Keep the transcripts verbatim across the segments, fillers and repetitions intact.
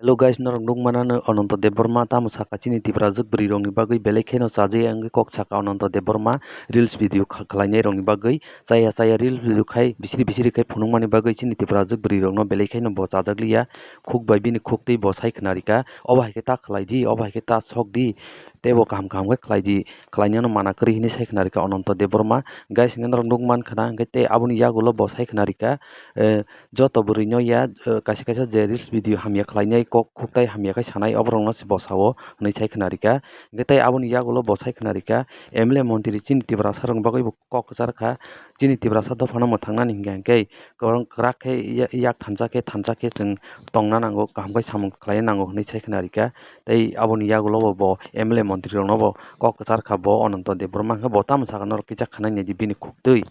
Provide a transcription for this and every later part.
Hello guys, norok nukmanano Ananta Debbarma tamo saka chini Tiprajwk bwrwirokni bagwi belai kheno chajaya wngwi kok saka Ananta Debbarma reels video kha-, khlainairokni bagwi. Chaya chaya reels video khai bisiri bisiri khai phunukmani bagwi chini Tiprajwk bwrwirokno belai kheno bo chajakliya. Khuk bai bini khuktwi bo sai khna rika, "Obo hai khe ta khlai di, obo hai khe ta sok di." Tei bo kaham kaham khe khlai di, khlainani mana kwrwi hinwi sai khna rika Ananta Debbarma. Guys, hwnkhe norok nukmankha na, hwnkhe tei aboni yagulo bo sai khna rika, eh, joto bwrwino ya, eh, kaisa kaisa je reels video hamya khlainai, kok khuktai hamya khai sanai, oborokno se bo sao hwnwi sai khna rika. Hwnkhe tei aboni yagulo bo sai khna rika, M L A montri chini Tiprasarokni bagwi bo kok kwchar kha, chini Tiprasa dophano mwthangnani hwnkhe hwnkhe kwrwng kwrak khe ya-, yak thansa khe thansa khe chwng tongna nango, kaham khe samung khlaina nango hwnwi sai khna rika. Tei aboni yagulo bo, bo M L A montri rokno bo kok kwchar kha bo Ananta Debbarma hwnkhe bo tamo sakha norok kisa khna nai di bini khuktwi.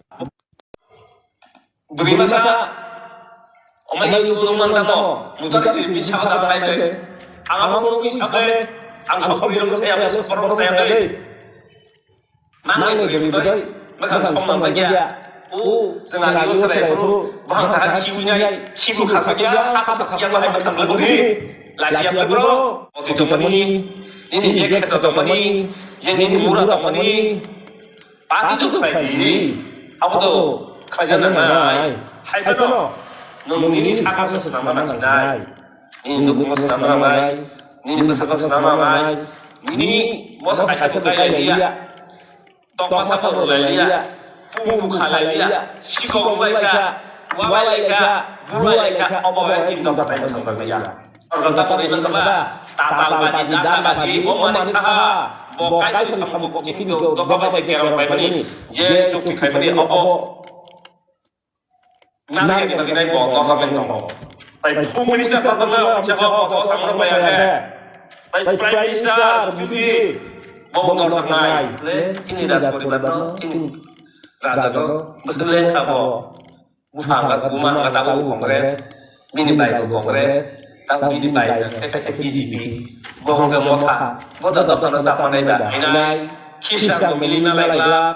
Bwrwi masa, omai YouTube nung man tamo, mutari si bin sabo ta nai de. Ang amo nung is able, ang sok birong saya able, sok borong saya able. Nang ni bwrwi bwdai, bwkhang song nang ya. O, jwng ani o serai phuru, bwkhang sakha khiwi nai, khibu khasakya, hakha khasakya, hai bwkhang bwrwi. Lasia bwrwi. Oti tongmani, nini je kheto tongmani, je nini mura tongmani. Pati tu khlai di. Abo to khlai jana nai. Hai phano. Nung nini sakha se swnama nang nai. Nini nukhung swnama nang nai. Nini bwsakha swnama nang nai. Nini mosa kaisa tu kai liya. Tokma sa ro lai liya. Pung kha lai liya. Sikok lai kha. Wa lai kha. Bu lai kha. Obo hai tin dok tai thang liya. Organta kori nang ba, tatal baji, dan baji, o mani saha, bo kaisa samung kok chini do, doba bai kerong bai mani, je chukti khai mani, obo. Nang yang bagi nai bo, government tong. Bai, Home Minister tong tong, chakho, to samung bai ate. Bai, Prime Minister, Modi, bo dong tong nai. Le, chini raj poribar no, chini raja no, betul le thabo. Buphang, buma wngkha tabuk Congress, bini bai bo Congress, tabuk bini bai khe kaisa B J P, bo hwnkhe motha, bo da dophano chapmanai ba hinai, Christian bo mili na lai glak,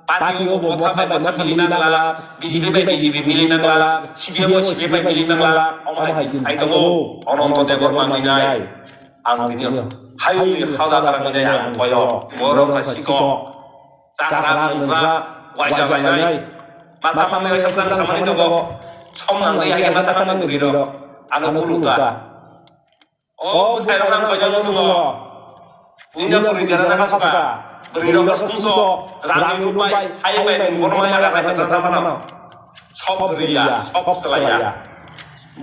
party o bo motha bai motha mili na glak, B J P bai B J P mili na glak, C P M bo C P M bai mili na glak, omo hai hai tongo, Ananta Debbarma hinai, ang tini o, hai uni hauda karang hinai ang koyo, borok kha sikok. Chakra nungkra waisa lainai. Masa manwi waisa samani tongo. Som nang jai hai masa nang bwrwi rok. Ano kulu ta. O bwsai rok nang koi jang sungo. Ninda bwrwi dera na kha saka. Bwrwi rok sumso. Rang ni lubai. Hai bai ni bono ya bai na chang mano. Sob bwrwi ya. Sob selai ya.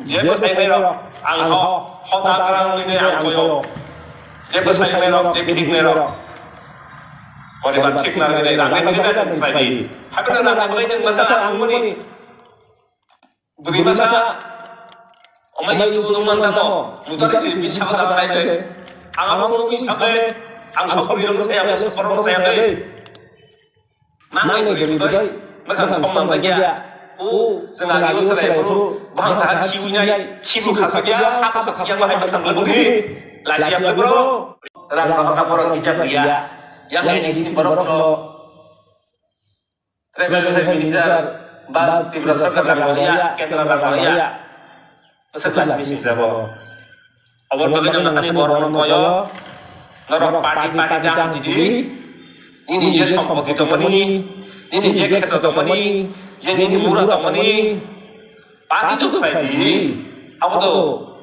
Jebo sainai rok, ang ho, ho da grang ni ang koyo. Jebo sainai rok, jebo thik nai rok. Poribar thik nai rok, rang ni bai nang sai di. Happy na rang ni bai nang masa ang muni. Bwrwi masa, omai tu tu man tamo, mutari si bin sa da nai te. Ang amo nung is able, ang sokri rok saya, sokri rok saya. Nang ni bwrwi bwdai, bwkhang song nang jakya. O, chwng ani o chwrai phuru, bwkhang sakha khiwi nai, khibu khasakya, hakha khasakya, hai bwkhang bwrwi. Lasia bwrwi. Rang rang kha borok hijab ya. Yang hai ni sini borok no. Tribal Welfare Minister, ba Tripura Sarkar rang ya, Kendra rang ya. Bwswk sal simi sabo. Obo bagwi nang ani borokno koyo. Norok party party ta hamjidi. Nini je sompoti tongmani, nini je kheto tongmani, je nini mura tongmani. Party to khlai di. Abo to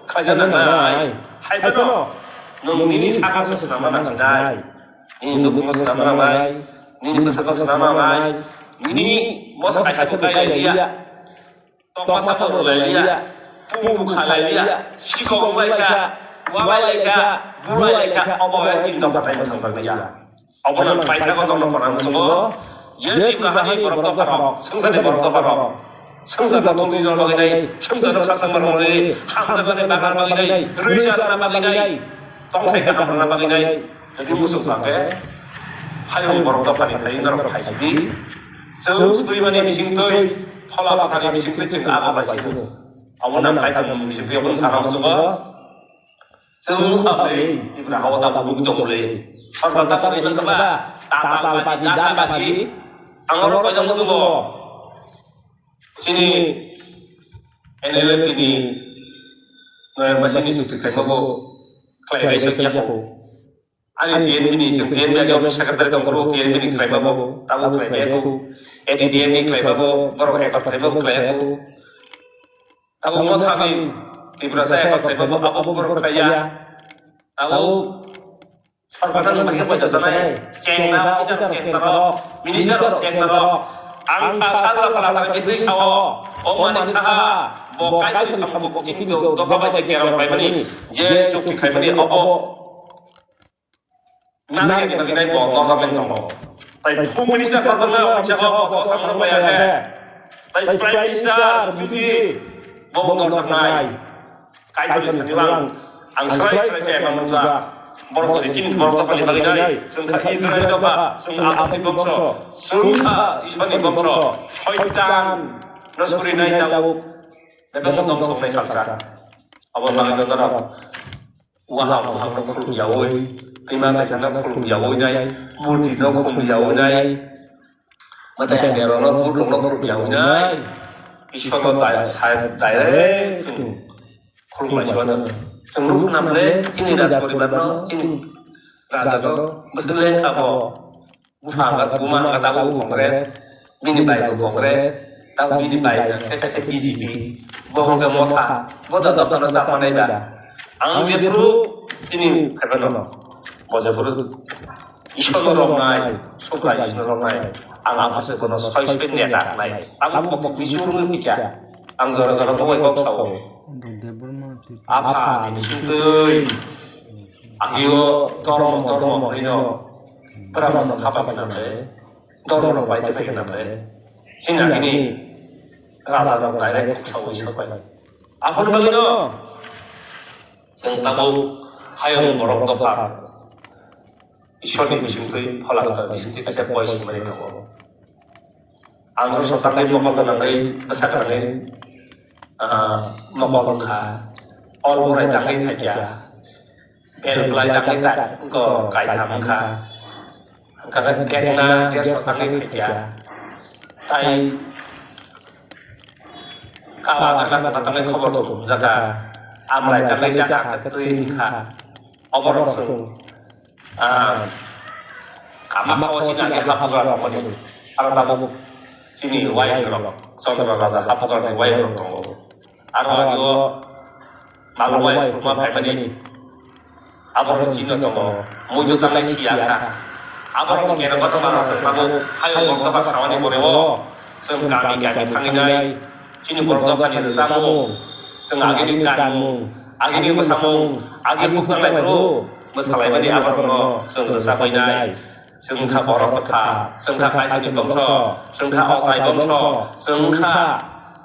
khlai jana nai. Hai phano. Nung nini sakha se swnama nang nai. Nini nukhungo swnama nang nai. Nini bwskango swnama nang nai. Nini mosa kaisa to kai lai liya. Tokma sa ro lai liya, pung kha lai liya, sikok lai kha, wa lai kha, bu lai kha, obo hai tin dok tai thang thang liya. Obo nang paithago dong dong khorang sungo, je Tripura hani borok dopha rok, swngcharni borok dopha rok, swngchar no tongtwi rok bagwi nai, swngchar no sak swngmar bagwi nai, hamjakmani bagwi nai, rwi charna bagwi nai, tongthai kaham rwna bagwi nai. Jadi muchung kha khe, hayung borok dophani thai norok khai sidi. Chwng swimani bising twi, phola phathani bising twi chwng abo bai sidi. Abo nang khai thang bising twi abo sakang sugo. Chwng nukha bai, Tripura hao ta bugwi tong le. Sorkar ta tongwi nang kha, ta ta baji, da baji. Ang oro koi nang sugo. Chini N L F ni Noyang Baisingni chukti khlaima bo khlai bai sokya kho. Ani T N V ni, chwng T N V age office secretary tong phuru T N V ni khlaima bo tabuk khlai bai kho. A D D M ni khlaima bo borok accord khlaima bo khlai kho. Tabuk Mothani Tiprasa accord khlaima bo abo borok khlai ya. Tabuk Sorkar ni bagwi poito sanai, chengna officer rok chengtaro, minister rok chengtaro. Ang ta sal la pala ta bagwi sao, o mani saha, bo kaisani samung kok chini do, doka bai jai kerong khlaimani, je chukti khlaimani, obo nang yang bagwi nai bo norok bai tongo. Tai phung minister korokno chebo bo samung bai age. Tai prime minister, modi, bo norok nai. Kaitorni thani ang, ang srai srai khe ang nukha. Borok tongdi chini borok tongmani bagwi nai. Chwng kha Israel dopha, chwng Abraham bongso, chwng kha Ishwarni bongso. Soitan no surinai tabuk. Bebak dongso wngnai salsa. Abo bagwi no norok waham waham no khulum yaui, twima kaisa no khulum yaui nai, murti no khulum yaui nai. Mate ang rok no bukrok no khulum yaui nai. Ishwar no dai sai direct chwng khulum bai sibano. Chwng ruk nam le chini raj poribar no, chini raja no bwswk le sabo. Bupha hwnka buma hwnka tabuk Congress, bini bai bo Congress, tabuk bini bai hwnka khe kaisa B J P, bo hwnka Motha, bo da dopha no chapma nai ba. Ang jephru chini phaiphano, bo jephru Ishwar no romnai, Supra Ishwar no romnai, ang abo se bono soi soi ne naknai. Tabuk bo kok ni chumui kya, ang jora jora bo bai kok sao. Apha ni sintui, agio dormo dormo hino, brahmo no hapa khe namre, dormo no bai khe khe namre. Sina hini raja rok direct kok sao Ishwar bai. Aphano bagwi no, chwng tabuk hayung borok dopha. Ishwarni bisingtwi phola kwtal bisingtwi kaisa boy songmani tongo. Ang rwsok tangwi mokol gwnangwi bwsa gwnangwi, ah, mokol wngkha. Ol borai tangwi phaikha. Bel belai tangwi ta-, ko kaitham wngkha. Hwnkha khe tekna derso tangwi phaikha. Tai kaba tangna tangwi khobor tongjakha. Amlai tangwi jakha twi wngkha. Oborok chwng Ah, kama khao sina age habugra tongmani. Aro tabuk chini wayang rok, Chandra Raja habugra ni wayang rok tongo. Aro agio malwai phurma phaimani. Aborok chino tongo. Muitu tanglai siya kha. Aborok ni kena kotor mano se tabuk hayo borok dophar sawani pore o. Chwng kami kami thanginai. Chini borok dophani rwchapmung, chwng agini kanmung, agini mwsamung, agi huk nanglai phuru mwsalaimani aborokno chwng rwchapwi nai. Chwng kha borok kwthar, chwng kha Kaitorni bongso, chwng kha ochai bongso, chwng kha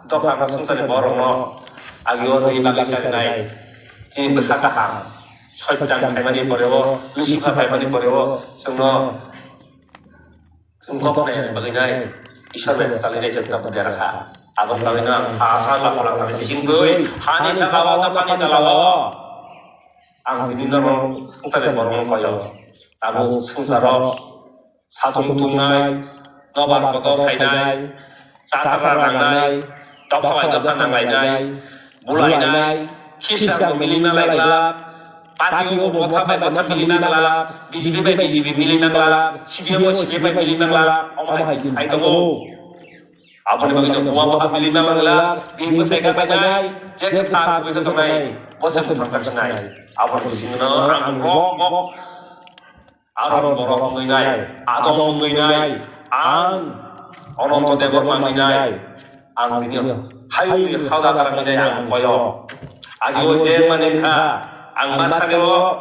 dophano swngcharni borokno agio rwui bagwi charinai. Chini bwkha kaham, Soitan phaimani poreo, Lucifer phaimani poreo chwngno Chwng kok nai bagwi nai, Isor bai kwchangwi nai chwng tabuk dera kha. Aboni bagwi no ang pha sa lapora thani bising twi, hani saka o dophani tola o. Ang tini norok swngcharni borok no koi o. Tabuk swngcharo satung tungnai, nobar kotor khainai, chasara nangnai, dopha bai dopha nanglainai, bulainai, khipsa bo milina lailak, party o bo motha bai motha milina lailak, B J P bai B J P milina lailak, C P M bai C P M bai milina lailak, omo hai din hai tongo. Aboni bagwi no buma buma milina lailak, bini bwsai ka painai, je kwthar kubui khe tongnai, bo se motha khe sinai. Aboni bisingo no ang rok rok Aro borok wngwi nai, Adam wngwi nai, ang Ananto Debbarma wngwi nai, ang tini hayungni hauda karang wngwi nai ang koyo. Agi o je mani kha, ang ma sani o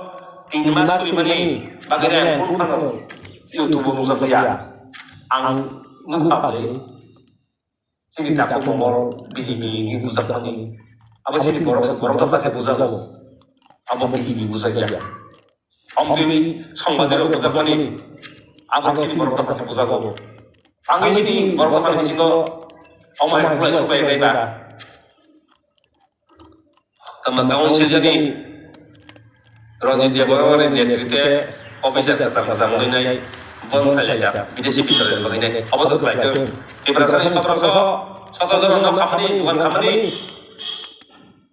tin mas suri mani bagwi nai ang full phano YouTube o nukjak ya. Ang nukha bai. Chini takhuk mongol B J P ni bujak mani. Abo chini borok se, borok dopha se bujago. Abo B J P bujak ya. Amtwi songbadirok bujak mani. Abo chini borok dopha se bujago. Ang chini borok dopha ni bisingo omai pulai subai bai ba. Tama taung sijani Ranjit Debbarmani netrite officer kwcham kwcham wngwi nai bon phailai jak bidesi bichar wngwi nai obo to khlai tong. Tiprasani sotro so, sotro jono nok khamani, dukan khamani.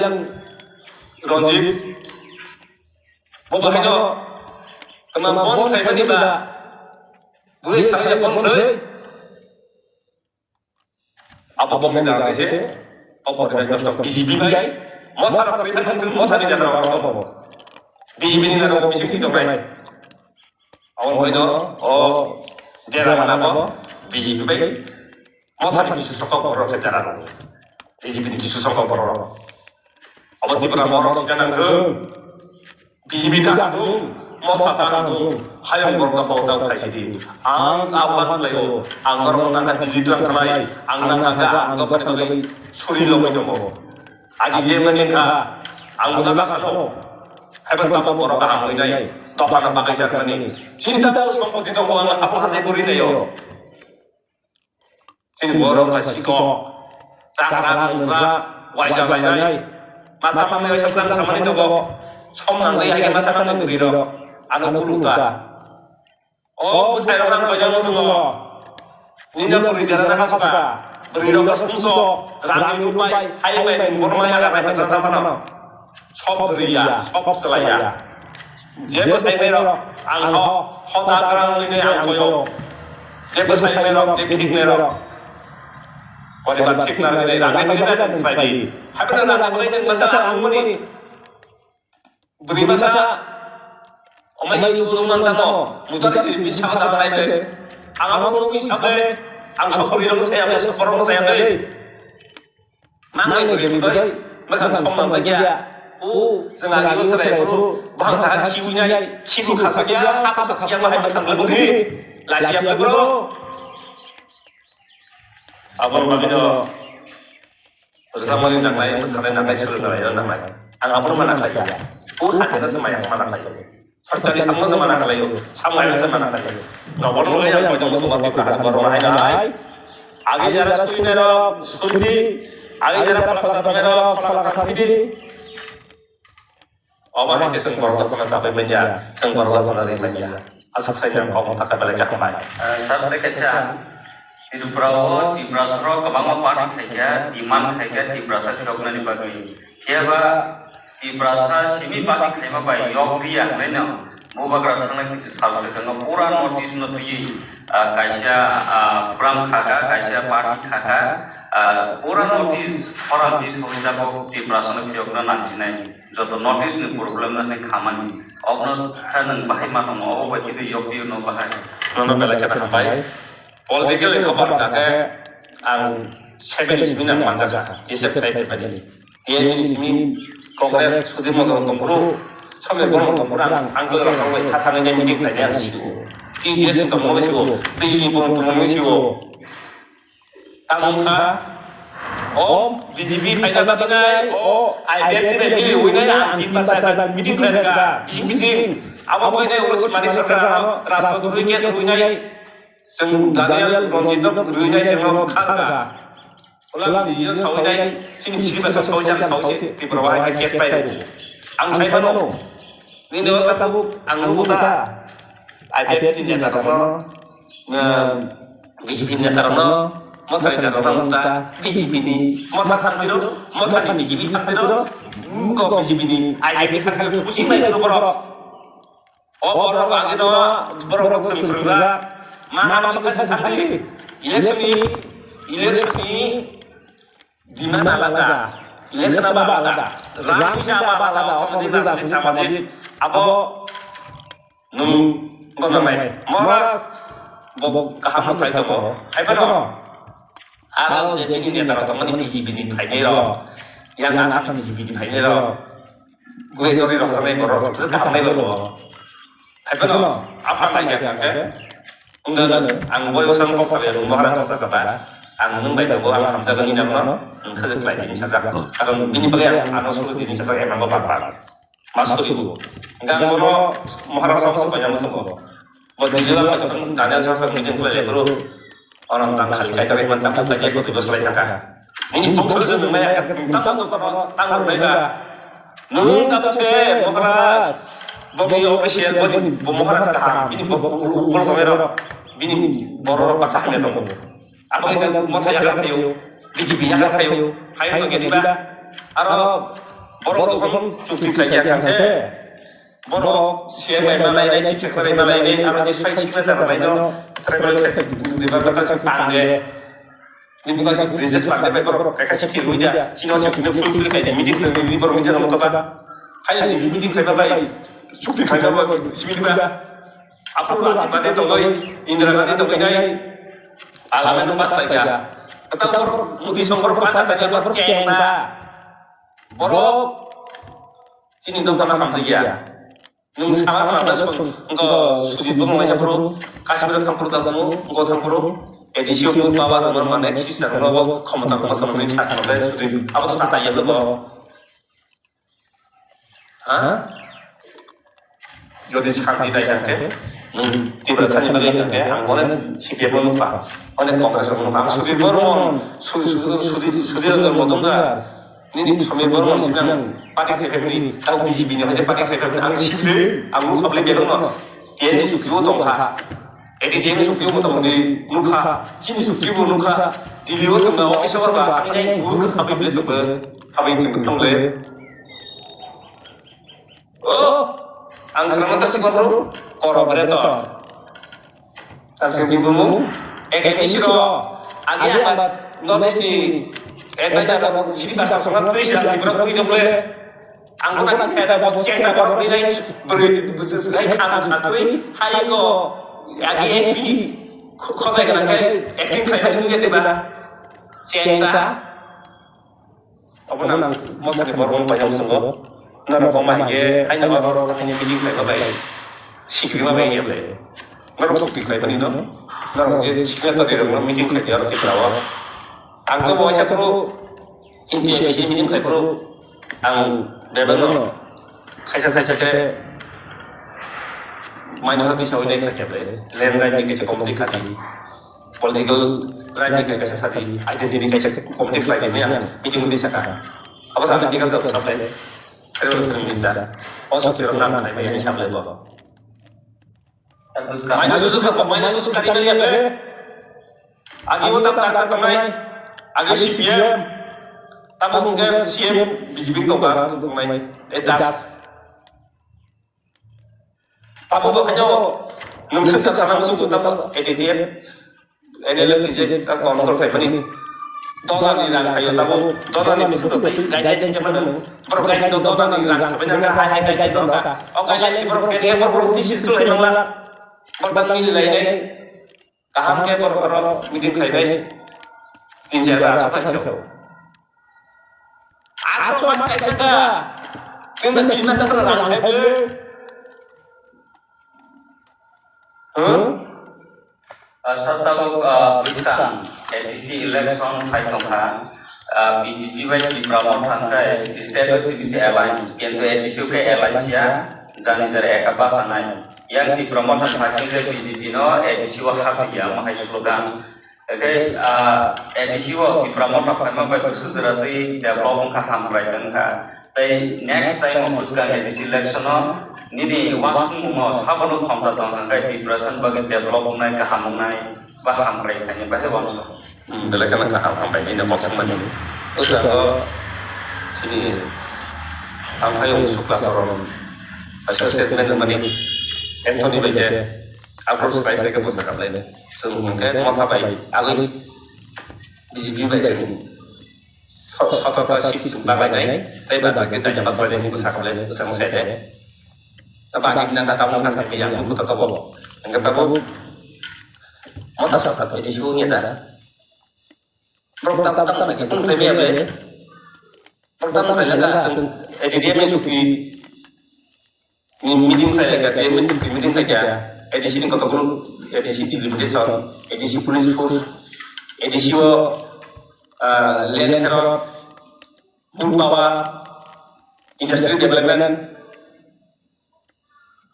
yang Ranjit. Bo bahai no. Kama bon khai mani ba. Buri sai bon khai. Abo bokni dara se, abo bokni dara se, B J P bai, motha rok twi thang thung, motha ni dara rok abo. B J P ni dara rok bising tong nai. Abo bai do, o dera mana bo, B J P bai, motha ni kisu sokok borok se dara rok. B J P ni kisu sokok borok. Abo Tipra borok se nang thung. B J P da nung, motha ta nung, hayung borok ta hota khai sidi. Ang awan layo, ang norok nang kha dili tlang khalai, ang nang kha ang dophani bagwi suri logwi tongo. Agi je mani kha, ang bo nang kha no. Haiban tamo borok kaham oi nai, dophana bagwi sak mani. Chinta o sompoti tongo ang hapung hatai guri nayo. Chini borok bai sikok. Chakra nungkra, waisa lainai. Masa mani waisa samani tongo. Som nangjai hai masa samani bwrwi rok. Ano kuluta. O bwsai rok nang koi jang sungo. Nini bwrwi dera na kasuka. Bwrwi rok sungso. Rani lupai, hai bai, bormai aga bai, bai, bai, bai, bai, bai. Sob riya, sob selaya. Jebo saimai rok, ang ho, ho da grang lini ang koyo. Jebo saimai rok, jebo hikmai rok. Poribar thik na lini rang ni bagwi nang sai di. Habi na rang ni masa ang muni. Beri masa. Omai yu tu mang tamo. Mutar si bin sa da nai te. Ang amo muni sabe. Ang sob ri rok saya, sob rok saya. Nang ni gari budai, makan somang lagi ya. O, sengaja lo serai bro, bangsa khiu nyai, khiu khasa ya, apa khasa yang mahai makan bro ni. Lasi ya bro. Abang kami do, sama ni nang lai, sama nang lai, suruh nang lai, nang lai. Ang abang mana kaya? O, hati na sama yang mana kaya? Sachani samno se mana khlaio, samlaino se mana khlaio. Nobo nungwi ang koitong sugo twi kaham borok hai nai. Agi jara sui nairok, sui di. Agi jara phala katham nairok, phala katham di. Omo hai khe chwng borok dophano sabai manya, chwng borok dophano ri manya. Aswk sai nang kok thaka belai khe hambai. Sir, tei kaisa Tripura o Tiprasa rok kwbangma party khaikha, demand khaikha Tiprasa khiroknani bagwi. Phiya ba Tiprasa simi party khaima bai yok di ya hwnwi no Bubagra thangnai kisa sal swkang o pura notice no twiwi, ah, kaisa, ah, program khaka, kaisa party khaka, ah, pura notice khorang di sawi tabok Tiprasa no phiyokna nangsinai joto notice ni problem no hwnwi khamani. Obno kha nwng bahai mano mo, obo bai khe yok di no bahai. Nono belai khe hambai. Political ni khobor da khe ang seven ni simi nang manjak kha, T S F type ni. T S F ni simi Congress sudi mono tongphuru, sobi bono tongphuru ang, ang khe rok bai tha thangwi meeting khlainai ang sio. T S F ni tongmani sio, B J P ni tongmani sio. Tamo kha, o B J P phaina bagwi nai, o I P F ni bai mili ui nai ang tin bachai bai meeting khlai kha, bising bising. Abo bai nai ulo simani sarkar ano, rasta twi case ui nai. Chwng Daniel Ranjit no rwinai chwng no kha kha. Ulang decision sawi nai, chini chini basa sawi jang sawi se, Tripura bahai case pai rw. Ang sai mano. Nini o tabuk ang nugo ta. I P F T ni neta rok no, B J P ni neta rok no, Motha ni neta rok no ta, B J P ni, Motha thang tiro, Motha ni B J P thang tiro, ko B J P ni, I P F T thang tiro, buji mai tiro borok. O borok age no, borok rok chwng phwrwngjak. Mana ma kha sakali. Election ni, election ni demand alada. Election aba alada. Rang bisa aba alada. Automatic rang samajik. Abo nung gomnai. Moras bo kaham khai tongo. Hai bono. Aro je bini neta rok tongmani B J P ni phainai rok. Yang Assam ni B J P ni phainai rok. Guri guri rok thangnai borok, je thangnai borok. Hai phano, aphang nai khe ang khe. Wngkha ang boyosang kok sabai, ang bohara kok sabai. Ang nwng bai tongo, ang hamjakgani nang no, ang khe khlai ni sajak. Karon bini bagwi ang ano suru tini sajak, emang bo bar bar. Mas suru. Hingkhe ang bono mohara kok sabai ang sabo. Bo dijila bai tong, jani asa asa meeting khlai lai bro. Ono tang khali kaitor iman tang khali kaitor iman tang khali kaitor iman. Nini bongso se nung maya tang tang tang tang nung maya. Nung tang se Maharaj. Boni official boni bo Maharaj kaham. Bini bo ukol kome rok. Bini borok rok baksa hamya tongo. Abo ini motha yakha phayo. B J P yakha phayo. Phayo to gediba. Aro borok jokhon chukti khlai khe ang se. Borok C M M nai nai, Chief Secretary nai nai, aro je sai signature nai no, tribal khe, department kaisa pande. Nini kaisa business pande bai borok kaisa chukti rwi da. Chini o chukti no fulfill khai da, meeting khai da, nini borok meeting no mokaba. Hai ni meeting khai ba bai. Chukti khai ba bai, simi ba. Apuru rati bade tongoi, Indira Gandhi tongoi nai. Alama no pas khai da. Kata borok, Modi song borok pas khai da, borok cheng ba. Borok. Chini dopha no hamjakya. Nwng sama sama da sung, wngkha Sudip bo mungsa phuru, Kashmir thang phuru da phuru, wngkha thang phuru, A D C o power rwma mane, sisa rwma bo khomota rwma samani sa khomota Sudip, abo to tata yelo bo. Ha? Jodi sakni dai thangkhe, nwng Tiprasani bagwi hwnkhe, ang mane C P M o nukha, mane Congress o nukha, ang Sudip Bormon, Su-, Su-, Sudip, Sudip Rangkar Motomkar, Nini Somir Bormon simi ang party khai phaimani, ang B J P ni hoite party khai phaimani, ang sibile, ang nukha bole belong no. T N S chukio tongkha. A D T N chukio mota moti nukha. Chini chukio bo nukha. Delhi o chwng office o ba ang nai guru khabai bole chwng bo. Khabai chwng thang bole. Oh, ang selamat tak sih bro. Corroborator. Tamsing bini bumung, A K T C ro, agi ang ba North East ni advisor rok sini ta sokna twi sila twi borok twi dong le. Ang ko tadi saya ta bok, saya ta borok ni nai, beri, beri, nai, khan, khan, twi, hari ko, agi S P, khosai kana kai, acting khai mung ye te ba. Chenta. Obo nang mothani borok paijak tongo. Norok bo mai khe haino oro haino meeting khlai ma bai. Sikri ma bai khe ble. Norok chukti khlai mani no. Norok je signature rok no meeting khlai aro Tripura o. Ang to bo waisa phuru chini T M C meeting khlai phuru ang bebak no khaisa khaisa khe mai thani sawi nai khlai khe ble. Land right ni kaisa committee khati. Political right ni kaisa sadi, identity ni kaisa committee khlai ni ang meeting ni saka. Abo sa ni kaisa supply. Tribal minister. O sutiro nam khlai ni supply bo. Mai nusu sa mai nusu kari ni le. Agi o tam tam tam mai. Agi C P M. Tamo ke C M B J P to ba mai. Etas. Abo bo khaino nwng swngsa sana muchung tamo A D T F, N L L T J ta control khai mani. Dollar ni rang khayo tamo, dollar ni bisingo twi guideline se mano. Borok guideline no dollar ni rang khabai nang kha, hai hai guideline no kha. O guideline borok khe borok business khlai mangla. Borok tang mili lai nai. Kaham khe borok borok meeting khlai nai. Tin char aswk khai sao. Aso mas kaisa da. Chwngno tin mas rang khai bwlwi. Huh? Ah, satabuk, ah, bwskang A D C election phai tongkha. Ah, B J P bai Tipra Motha hwnkhe state o C D C alliance, kintu A D C o khe alliance ya, jani jara eka basa nai. Yang Tipra Motha ni phai khe B J P no A D C o hapya, omo hai slogan. Hwnkhe, ah, A D C o Tipra Motha phaima bai bwswk jora twi develop wngkha, hamkrai wngkha. Tei next time o bwskang A D C election o nini uansukmung no sabono khomsa tong hwnkhe Tiprasa ni bagwi develop wngnai, kaham wngnai ba hamkrai khaini bahai uansuk. Hmm, belai kheno kaham, hambai nini kok swngmani. Bwskango chini hamkhaiyung Sukla Charan kaisa statement wngnani Anthony bai khe Aphuru bai se khe bwsa khaplainai. Chwng hwnkhe motha bai agwi B J P bai chwng so-, sotota seat chwng baglainai. Tei ba bagwi jaga baglainai bwsa khaplainai, bwsa mwsai de. Ta bagwi nang ta tabuk nang sa yang buku ta tobo. Hwnkhe tabuk motha sa sa A D C wngya da. Borok tam tam khe tong thai maya ble. Borok tam thai la da chwng A D C ni chukti. Ni meeting khlai laikha, T M N ni meeting khlai kha, A D C ni kotokulu, A D C delimitation, A D C police force, A D C o, ah, land herod, full power, industry development.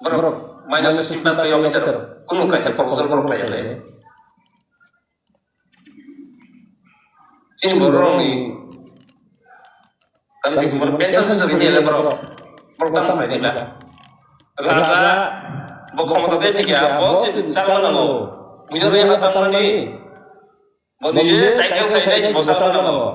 Borok, minus fifty plus officer, kunu kaisa proposal borok khlai kha. Borokni tamni simi pension se simi le borok. Borok tamo khlai nai ba. Raja bo khomota tei thikya, bo se chakma nango. Bujor ya tangmani. Bo nije cycle khlai nai bo chakma nango.